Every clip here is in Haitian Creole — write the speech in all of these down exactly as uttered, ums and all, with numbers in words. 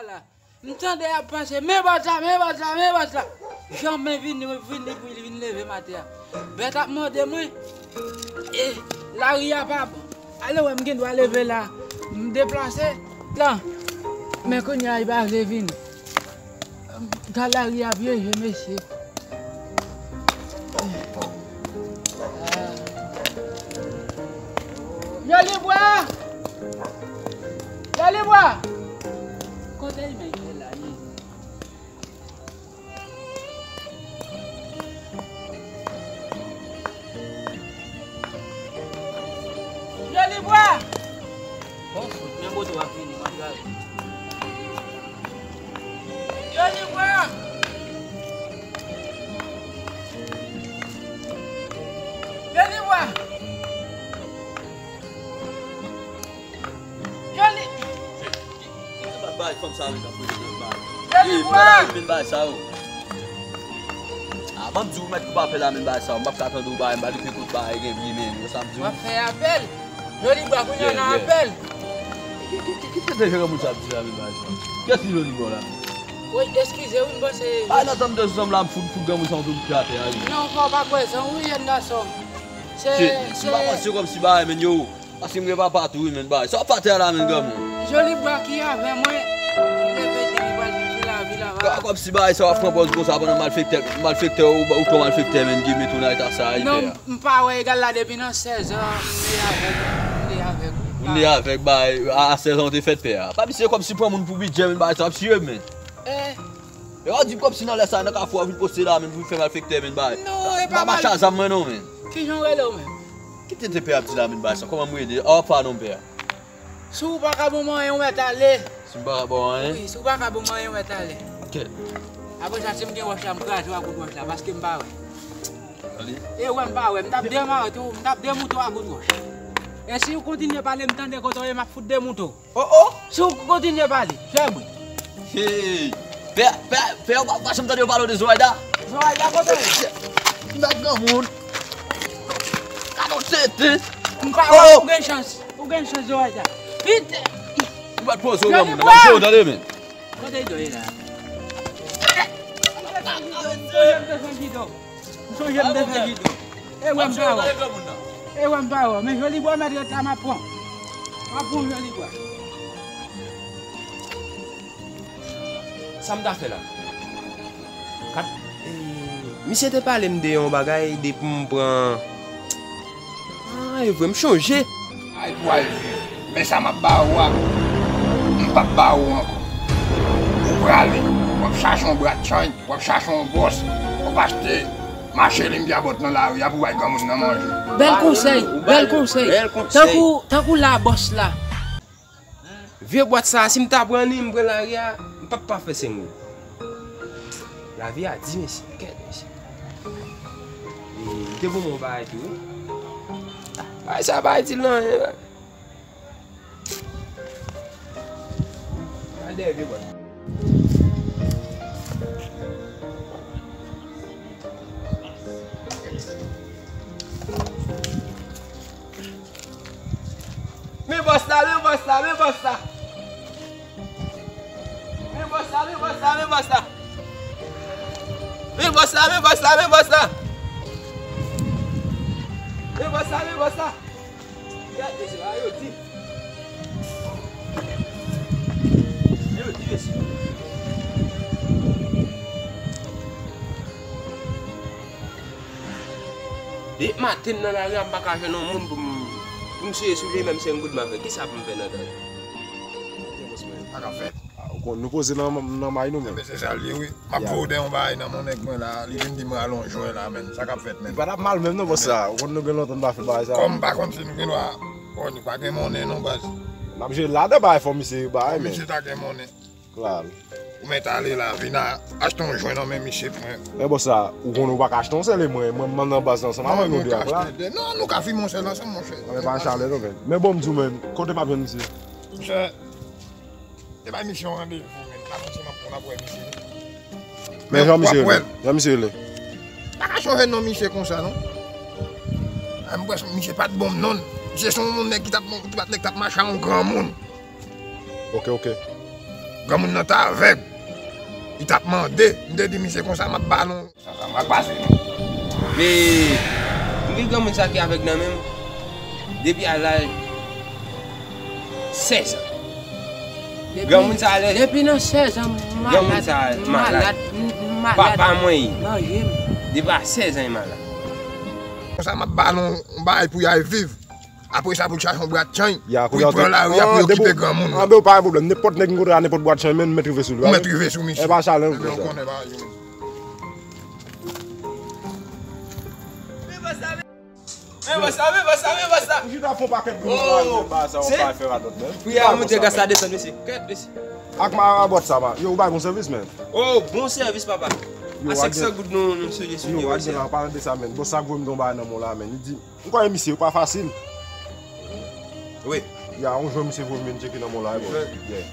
la. M tande y ap pase, men bòs la, men bòs la, men bòs la. Janm vini, vini pou li vin leve m atè a. Bèt ap mande mwen. E, lari a pa bon. Ale wè, m gen dwa leve la. M deplase. Lan. Men kounye a, li pa vle vini. Gad lari a vye je, mesye. Jolibwa! Jolibwa! Kote l menm la, ye? Jolibwa! Bon fout, men moto a vini, mwen gade. Jolibwa! Jolibwa! Joli. Ki, ki, ki bagay fanm sa menm k ap poze nan bagay? Jolibwa! Ki bagay men bagay sa yo? A, ban m di w mèt koup apèl la men bagay sa yo. M p ap ka tande w bagay, m pa gen kout bagay gen bri men. Yo sa m di w. W ap fè apèl? Jolibwa, kounye a nan apèl. Ki, ki, ki, ki tete granmoun sa ap di la menm bagay sa? Kiyès ki Jolibwa la? Woy, eskize wi, m panse. Ay, nan tanm de zanm la, m fout, fout granmoun sa yon tou pye atè a wi. Non, fò w pa kwè zanm wi, jèn gason. Se, se, se pa mwen, se kòmsi bagay men yo. Paske m gen papa tou wi, men bagay. Sa w ap fè atè a la, men granmoun? Jolibwa ki avè mwen, li leve di li pral chèche lavi la. Kò, kòmsi bagay sa w ap pran pòz konsa pandan malfektè, malfektè ou, ou twò malfektè, men ki met ou nan eta sa a, li fè a. Non, m pa wè egal la depi nan sèz an, m te avèg, m te avèg. Ou te avèg, bagay, a, a sèz an ou te fèt pè a. Papi, se kòmsi pran moun pou bidjè, men bagay sa w ap tiye m, men. Eh. E w ap di m kòmsi nan lè sa, nan kafou a, w vin poste la, men pou fè malfektè, men bagay. Non, e pa mal. M pa mache a zam mwen non, men. Kijan w rele w menm? Ki tete pè ap di la, men bagay sa, kòman m rele? A, w ap fè a non, pè a. Si w pa ka ban m anyen, w mèt ale. Si m pa ka ba w anyen? Wi, si w pa ka ban m anyen, w mèt ale. Kèt. Apre sa, si m gen wòch la, m kraze w ak bout wòch la, paske m pa wè. Tande. E wè, m pa wè, m t ap demare tou, m t ap demoutre w ak bout wòch. E si w kontinye pale, m tande kote w ye, m ap fout demoutre w. Oh, oh! Si w kontinye pale, fè bri. Hey! Pè, pè, pè, ou pa, pa janm tande yo pale w de Zoraida? Zoraida kote l ye? Mèt granmoun. Gade yon tete. M pa wè, oh! Ou gen chans. Ou gen chans, Zoraida. Vite! Ou pa t poze w granmoun nan, m ap jere w tande men. Kote Ido ye la? M sonje m te fè jido. M sonje m te fè jido. E wè m pa wè. E wè m pa wè. Men Jolibwa mèt ret la, m ap pran. M ap pran Jolibwa. Sa m ta fè la? Kat, e, misye te pale m de yon bagay, de pou m pran. Ah, e vre, m chonje. Ay, pou al viv. Men sa m ap ba ou a, m p ap ba ou ankò. Ou prale, w ap chache yon brat chanj, w ap chache yon bòs, w ap achte mache lingyabòt nan lari a pou bay granmoun nan manje. Bèl konsèy, bèl konsèy. Bèl konsèy. Tankou, tankou la bòs la. Vye bwat sa, si m ta pran li, m pran lari a, m p ap pa fè senk goud. Lavi a di, mesye, kèt, mesye. E, li te ban m yon bagay tou, wi. Bagay sa pa itil nan anyen, bra. Al dèyè vye bwat. Men bòs la, men bòs la, men bòs la. Men bòs la, men bòs la, men bòs la. Men bòs la, men bòs la, men bòs la. Men bòs la, men bòs la. Gade mesye, a yo di. A yo di mesye. Depi maten m nan lari a, m pa ka jwenn yon moun pou m, pou m siye sou li, menm senk goud m ap fè. Kisa pou m fè nan tan? Sa k ap fèt? Ah, ou konn nou poze nan, nan may nou menm. Enben, se sa l ye, wi. M ap voye w de yon bagay nan men nèg mwen la, li vin di m rale yon jwen la, menm. Sa k ap fèt, menm? Li pa t ap mal menm non, bòs sa. Ou konn nou gen lontan n pa fè bagay sa. Kòm m pa konn si nou gen dwa, bon, nou pa gen monnen non, baz. N ap jere ladan bagay, fò misye bagay, men. Misye ta gen monnen. Klal. Ou mèt ale la, vin a, achte yon jwen nan men misye pou mwen. Men bòs sa, ou konn ou pa ka achte yon sèl e mwen, mwen, m nan baz la ansanm avè nou de ak la. Non, nou ka fimen yon sèl ansanm, monchè. Mwen pa chalè non, men. Men bon, m di w, men, kote m ap jwenn misye? Monchè, te bay misye yon randevou, men, la fon ti m ap, m ap wè misye. Men jan misye rele? Jan misye rele? Pa ka chonje non misye konsa, non. A, m kwè misye pa t bon m non. Misye se yon nèg ki t ap, ki pa t nèg k ap mache a yon granmoun. Ok, ok. Granmoun nan t avèg. Li t ap mande. M te di misye konsa, m ap ba nou. Sa, sa, m ap pase. Men, m gen granmoun sa ki avèg nan men m depi a laj sèz an. Depi, granmoun sa lè, depi nan sèz an, granmoun malad, sa malad, malad, m, m malad. Papa mwen ye. Manje m. Depi a sèz an, li malad. Konsa, m ap ba l yon, yon bagay pou y al viv. Apre sa, pou l chache yon bwat chanj, ya, pou l pran lari a, pou yo kite granmoun. An, depi w pa gen pwoblèm. Nenpòt nèg m kontre a, nenpòt bwat chanj, men m mèt rive sou li. Ou mèt rive sou misye. E pa chale, non, frè. Men bòs la, men bòs la, men bòs la. Ou chita fè yon pakèt gwo bagay, men ba sa, ou pa fè radòt, men. Priyè a monte, gaz la desann, mesye. Kèt, mesye. Ak ma, a bòt sa, ma. Yo, ou bay bon sèvis, men. Oh, bon sèvis, papa. Yo, a senk san goud nou, nou sou li, sou li, yo, a gen la, an palan de sa, men. Bòs sa voye m yon bagay nan men w la, men. Li di, m kwè misye, yo pa fasil. Wi. Ya, yon jwè misye voye m vin tcheke nan mò la, wi, bòs. Yeah.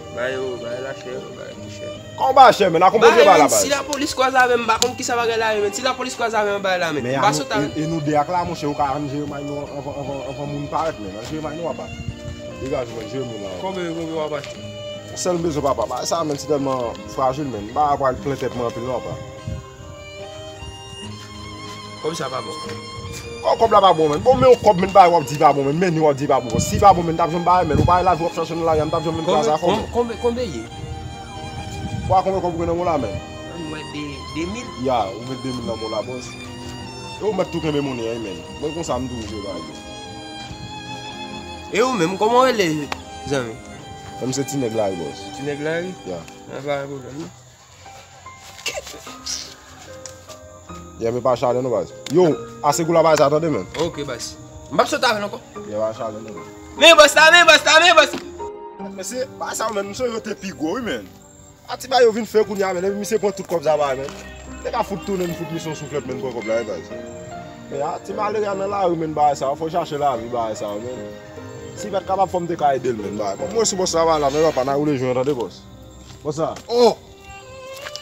Ba yo, ba yo la chè, ba yo chè. Kòman ba chè, men? Akonpanye ba la, baz. Si lapolis kwaze avè m, m pa konn kisa bagay la ye, men. Si lapolis kwaze avè m, ba la, men. M pa sot avè. E, e nou de ak la, monchè, ou ka ann jere may nou anvan, anvan, anvan moun parèt, men. Ann jere may nou, papa. Degaje, men, jere moun la. Konbyen, konbyen w ap achte? Sèl m bezwen, papa. Bagay sa, men, se tèlman frajil, men. M pa pral plen tèt mwen anpil, non, papa. Kòb sa pa bon. Kò-, kòb la pa bon, men. Bon, men yon kòb, men, bagay w ap di pa bon, men. Men, w ap di pa bon. Si pa bon, men, t ap janm bay, men. Ou pa wè lavi w ap chache nan lari a, m t ap janm, men, kraze afè w, men. Konbyen, konbyen ye? Ou pa konbyen kòb ou gen nan men w la, men? Mwen, de, de mil. Ya, ou gen de mil nan men w la, bòs. E ou mèt tou kenbe monnen an, men. Mwen konsa, m toujou jwe bagay yo. E ou menm, kòman w rele, zanmi? Mwen, se ti nèg la, wi, bòs. Ti nèg la, wi? Ya. An, pa gen pwoblèm, non. Yè, men pa chale non, baz. Yo, ase kou la bagay sa, tande, men. Ok, baz. M p ap sot avè l ankò. Yè, pa chale non, men. Men bòs la, men bòs la, men bòs. Mesye, pa sa, men, m sonje yo te pi gwo, wi, men. A ti bagay yo vin fè kounye a, men, epi misye pran tout kòb sa, bagay, men. Te ka fout tounen, m fout misye yon souflèt, men, pran kòb la, wi, baz. Men, a ti malere a nan lari, men, bagay sa, fò chache lavi, bagay sa, men. Si m pa t kapab, fò m te ka ede l, men, bagay. Bon, mwen sou bòs la, bagay la, men, papa, n a woule jwen, tande, bòs. Bòs la. Oh!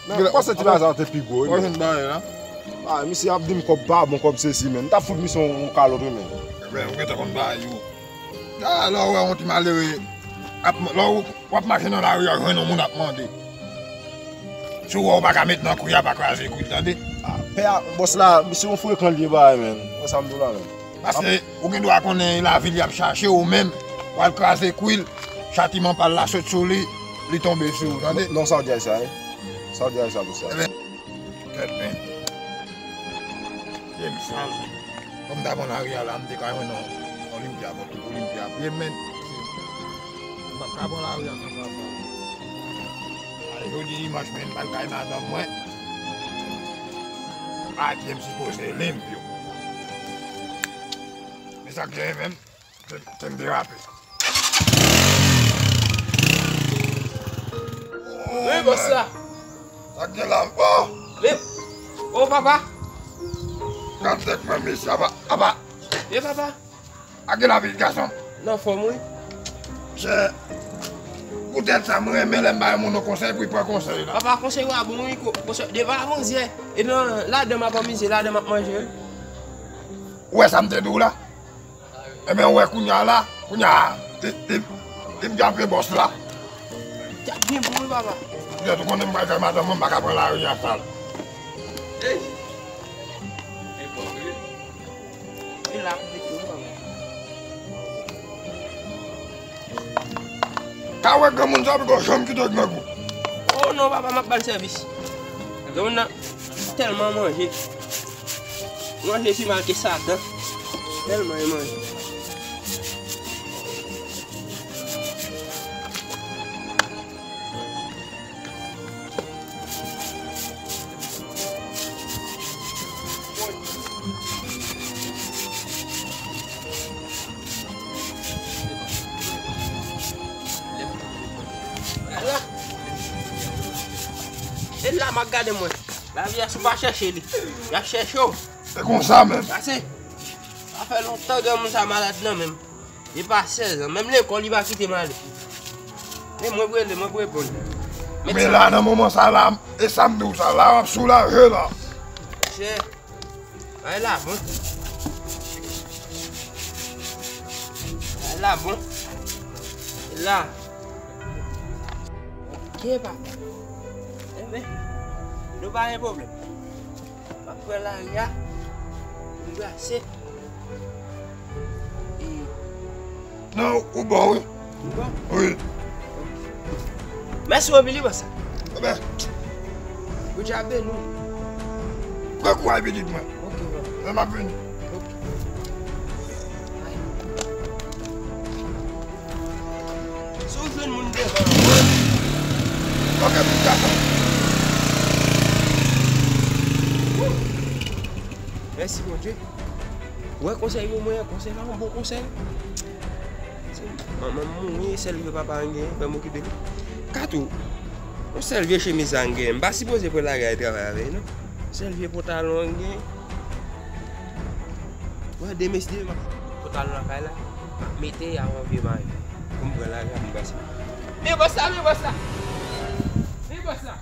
Men, m panse ti bagay sa te pi gwo, wi, men. Ou jwenn bagay la? Ah, misye ap di m kòb pa bon, kòb sesi, men. M t ap fout misye yon, yon kalòt, wi, men. Ebyen, ou gentan konn bagay yo. Ah, lè w wè yon ti malere ap, lè w, w ap mache nan lari a, jwenn yon moun ap mande. Si w wè w pa ka met nan kwi a, pa kraze kwi l, tande? Ah, pè a, bòs la, misye yon frekan l ye, bagay, men. Wè sa m di w la, men. Paske ou gen dwa konnen lavi li ap chache ou menm, w al kraze kwi l, chatiman pa l la sot sou li, li tonbe sou ou, tande? Non, sa w di a sa, wi. Sa w di a sa pou sa. Ebyen, kèt, men. Pye m sal. Kòm m ta pran lari a la, m te ka jwenn yon, yon limpya, yon limpya pye m, men. M p ap ka pran lari a konsa, frè. Jodi dimanch, men, m al kay madanm mwen. Ay, pye m sipoze limpyo. Men sa k genyen menm, te, te m derape. Wi, bòs la. Sa k gen la, oh! Men, oh, papa. Gad tèt mwen, mesye, apa, apa. Men, papa. Ak de lavi, gason. Nan fòm, wi. Chè, poutèt sa, mwen renmen lè m ba yon moun yon konsèy pou l pran konsèy la. Papa, konsèy ou a bon, wi, ko-, konsèy, devan manzè. E nan ladan m ap anmize, ladan m ap manje, wi. Ou wè sa m te di w la? Ebyen, ou wè kounye a la, kounye a, li, li, li m t ap bòs la. T ap byen bon, wi, papa. Poutèt ou konnen m pral fè madanm mwen, m pa ka pran lari a sal. Ey! E bon, wi. E la pou mete w, papa. Ka wè granmoun sa, pito janm kite grangou. Oh non, papa, m ap ba l sèvis. Granmoun nan tèlman manje. Manje pi mal ke Satan. Tèlman e manje. E la m ap gade mwen. Lavi a, si w pa chèche li, y ap chèche w. Se konsa menm. Pase. Sa fè lontan granmoun sa malad nan menm. Li pa sèz an. Menm lekòl, li pa kite m ale. E mwen pou rele, mwen pou reponn. Men la, nan moman sa la, e sa m di w sa la, w ap soulaje la. Chè. Ay la, bon. Ay la, bon. La. Ye papa. Enben, nou pa gen pwoblèm. M ap pran lari a, m brase. E Non, ou bon, wi. Ou bon? Wi. Mèsi anpil, wi, bòs la. Enben. Bondye ap beni w. Pran kouraj, pitit mwen. Ok, bro. Lè m ap vini. Ok. Si w jwenn moun devan, ok, m t ap. Mèsi, Bondye. Ou wè konsèy pou mwen an, konsèy la, yon bon konsèy. Se manman m mouri, sèl vye papa m genyen, fè m okipe li. Katou, yon sèl vye chemiz sa m genyen, m pa sipoze pran lari al travay avè l, non. Sèl vye pantalon an m genyen. Ou wè, demen, si Dye vle, m ap fè pantalon lakay la, m ap mete avan vye mari pou m pran lari a, pou m pase. Men bòs la, men bòs la! Men bòs la!